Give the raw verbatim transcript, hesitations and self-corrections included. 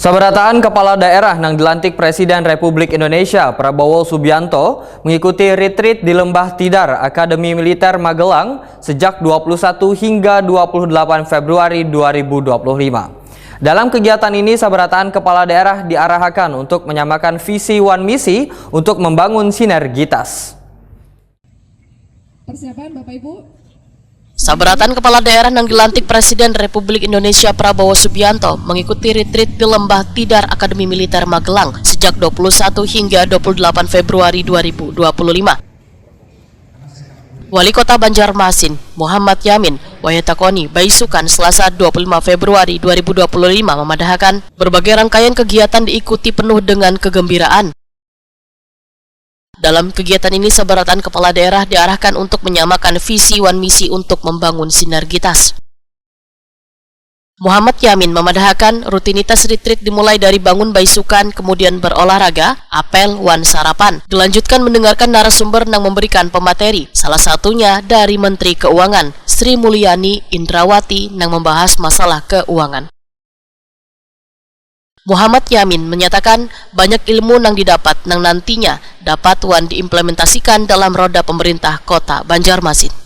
Sabarataan kepala daerah nang dilantik Presiden Republik Indonesia Prabowo Subianto mengikuti retreat di Lembah Tidar Akademi Militer Magelang sejak dua puluh satu hingga dua puluh delapan Februari dua ribu dua puluh lima. Dalam kegiatan ini, sabarataan kepala daerah diarahkan untuk menyamakan visi wan misi untuk membangun sinergitas. Persiapan Bapak Ibu. Sabarataan kepala daerah nang dilantik Presiden Republik Indonesia Prabowo Subianto mengikuti retreat di Lembah Tidar Akademi Militer Magelang sejak dua puluh satu hingga dua puluh delapan Februari dua ribu dua puluh lima. Wali Kota Banjarmasin, Muhammad Yamin, wayah takoni baisukan Selasa dua puluh lima Februari dua ribu dua puluh lima, memadahakan berbagai rangkaian kegiatan diikuti penuh dengan kegembiraan. Dalam kegiatan ini, sabarataan kepala daerah diarahkan untuk menyamakan visi wan misi untuk membangun sinergitas. Muhammad Yamin memadahakan rutinitas retreat dimulai dari bangun baisukan, kemudian berolahraga, apel, wan sarapan. Dilanjutkan mendengarkan narasumber nang memberikan pemateri, salah satunya dari Menteri Keuangan, Sri Mulyani Indrawati, nang membahas masalah keuangan. Muhammad Yamin menyatakan banyak ilmu nang didapat nang nantinya dapat wan diimplementasikan dalam roda pemerintah Kota Banjarmasin.